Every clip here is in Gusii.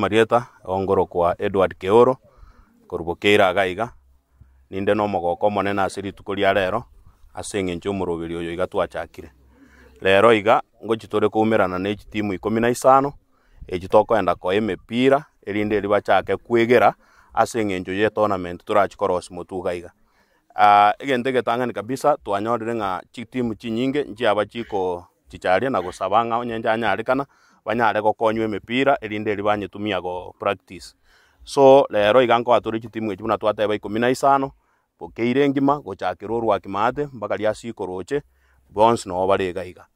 Amarieta ongorokwa Edward Keoro, korwa Bokeira iga iga, ninde nomogoko omonene ase rituko ria rero, ase eng'encho y'omoroberi oyo iga twachakire. Rero iga, ngochia tore koumerana ne chitimu ikomi na isano, echi tokoenda koa emepira, erinde erio bachake kwegera ase eng'encho ye etournament torachi korosia motwe iga iga. Egento egetang'ani kabisa, twanyorire ng'a chitimu chinyinge nchiaba chiko chicharia na gosaba ng'a onye njanyarekana, banyare gokonywa emepira erinde erio banyetumia go practice. So rero iga nkoa tore chitimu echi buna twateba ikomi na isano, bokeire engima gochakera orwaki maate mpaka riasia ikoroche, bonsi noo bare iga iga.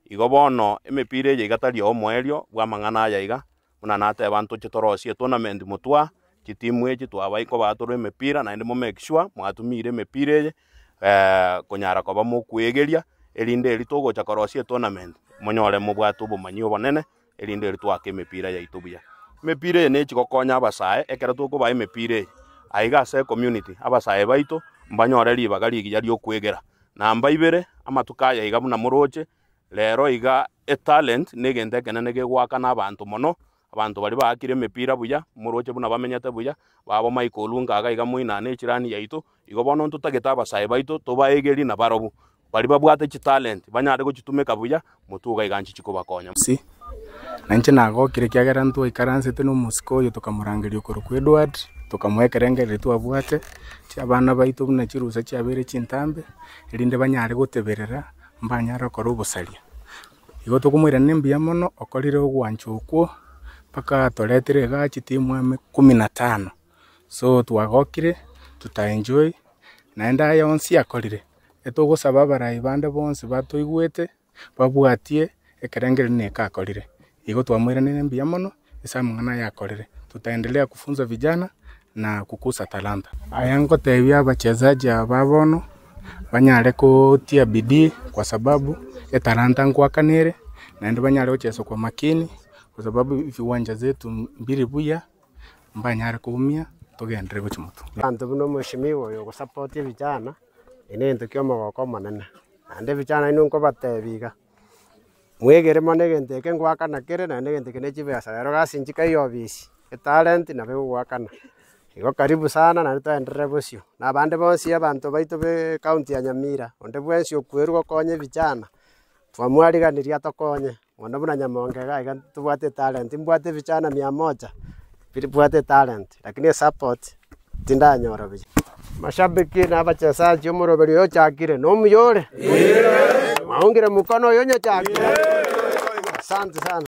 Igo bono emepira eye iga tari omoerio bwa amang'ana aya iga, Buna nateba ntoche torosie etournament motwa chitimu echi twabai kobaa tore emepira naende mo make sure mwatumiire emepira eye konyara koba mokwegeria erinde erio togocha korosia etournament monyore mobwate obomanyi obonene erinde erio toake emepira yaito buya. Emepira eye nechi gokonya abasae ekero tokobaa emepira eye aiga ase ecommunity abasae baito mbanyore ribaga rigiya riokwegera. Namba ibere, amatuko aya iga buna moroche Rero iga etalent negento ekenene kegoakana abanto mono, abanto baria baakire emepira buya, moroche buna bamenyete buya, babo Michael Olunga iga iga moinaa ne echirani yaito, igo bono ntotagete abasae baito tobaegerie nabarobwo, baria babwate chitalent banyare gochitumeka buya, motwe iga iga nchichi kobakonya. Ase, na inche nagokire ekiagera ntwaikaransete na omosike oyo tokamorangeria okorokwa Edward, tokamoa ekerengererio twabwate, chiabana baito buna chirusa chiabeire chintambe, erinde banyare goteberera mbanyare gokora obosaria. Igo tokomoiraneria mbuya mono okorire ogwancha okwo mpaka atoretire igaa chitimu ime kumi na tano. So twagokire, tuta enjoy, naende aya onsi akorire, etogosaba abarai bande bonsi batoigwete, babwatie ekerengererio na eke akorire. Igo twamoiraneire mbuya mono ase amang'ana aya akorire. Tutaendelea kufunza vijana na kukuza talanta. Aya ngotebia abachezaji aba ba bono, banyare kotia bidii kwa sababu etalanta ngoakana ere, naende banyare gochesa kwa makini, kwa sababu viwanja zetu mbiri buya, mbanyare koumia togenderere gochia motwe. Abanto buna omweshimiwa oyo ogosapotia vijana, eke negento kia omogoko omonene, naende vijana inwe nkobatebia iga. Mwegere mono egento eke ngoakana kere naende egento eke ne chibesa rero gasi nchika ya ofisi, etalent nabo egogoakana. Igo karibu sana naende toenderere bosio, na abande bonsi abanto baito ba ecounty ya Nyamira, onde bwensi okwerwa gokonya ebichana, twamwariganirie atokonye, mono buna Nyamonge iga iga ntobwate etalent, mbwate ebichana mia moja, bibwate etalent, lakini esupport tindanyora buya. Mashabiki na abachesaji omoroberi oyo ochakire nomuya ore? Mwaungire mkono oyo onye ochakire? Asante sana.